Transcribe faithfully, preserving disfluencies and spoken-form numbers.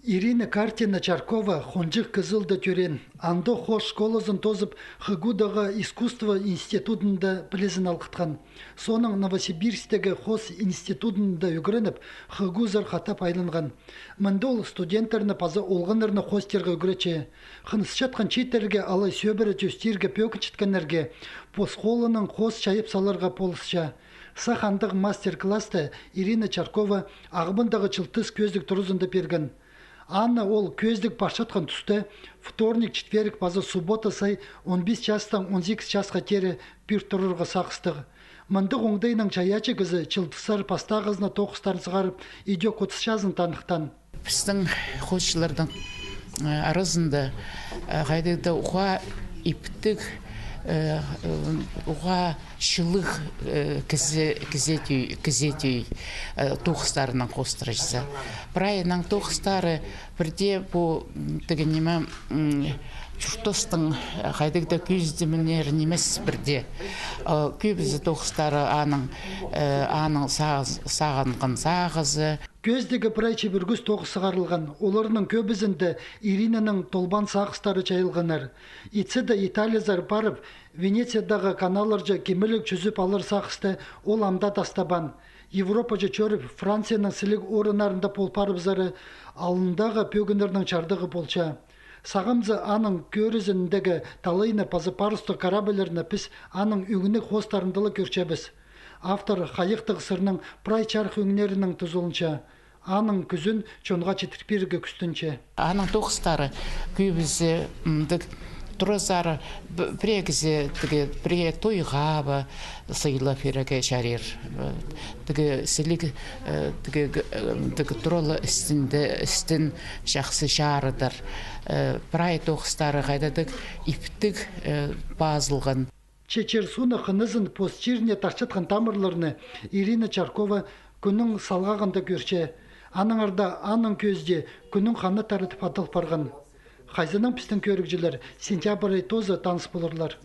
Ирина Картина Чаркова хонҷых кізі оолда тӧреен. Андох хоос школазын тоозып, ХГУ-дағы искусство институдында пілізін алғытхан. Соонаң Новосибирсктегі хоос институдында ӱгреніп, ХГУ-зар хатап айланған. Мында ол студенттерні паза олғаннарны хоостирға ӱгретче. Хынысчатхан чииттерге алай сӧбіре тӧстирге пӧгінчеткеннерге пос холынаң хоос чайап саларға полысча. Сах андағ мастер-класста Ирина Чаркова Ағбандағы «Чылтыс» кӧзідіг туразында пирген. Аны ол кӧзідіг парчатхан туста вторник, четверг паза суббота сай он пис частаң он сигіс часха теере пир турарға сағыстығ. Мындағ оңдайнаң чайаачы кізі «Чылтыстар» пастағызына тоғыстарын сығарып, идӧк отыс чазын таныхтаан. Пістің хоосчыларның, э, аразында, э, хайдағ-да уғаа иптіг, э, э, уғаа чылығ, э, кізі, кізі тӧӧй, кізі тӧӧй, э, тоғыстарынаң хоостыра чізе. Прайының тоғыстары пірдее пу, м, тігі ниме, м, чуртастың, э, хайдағ-да кӧзідімнері нимес пірдее. Э, кӧбізі тоғыстары аның, э, аның сағ-, сағынған сағызы. Кӧзідігі прай чибіргӱс тоғыс сығарылған. Оларның кӧбізінде Иринаның толбаан сағыстары чайылғаннар. Итсе дее Италиязар парып, Венециядағы каналларҷа кимеліг чӱзіп алар сағысты ол ам даа тастабаан. Европаҷа чӧріп, Францияның сіліг орыннарында пол парыбызары алнындағы пӧгіннернің чардығы полча. Сағамза аның кӧрізіндегі талайны паза парустығ корабльлерні піс аның ӱгінніг хоостарында ла кӧрчебіс. Автор хайихтығ сырның прай чарых ӧңнерінең тузаланча. Аның кӱзін чонға читіріп пирерге кӱстенче. Аның тоғыстары кӧбізі мындағ туразар, пірее кізі тігі, пірее тойға ба сыйлап пирерге чарир. Тігі сіліг, э, тігі, э, тігі туралы істінде, істін чахсы чарыдар. Э, прай тоғыстары хайдағ-да иптіг, э, пазылған. Че чир-сууны, хынызын, пос чиріне тартчатхан тамырларны Ирина Чаркова кӱннің салғағында кӧрче. Аннаңар даа аның кӧзідіг «Кӱннің ханаттары» тіп адал парған. Хайзынаң пістің кӧрігҷілер сентябрь ай тооза таныс поларлар.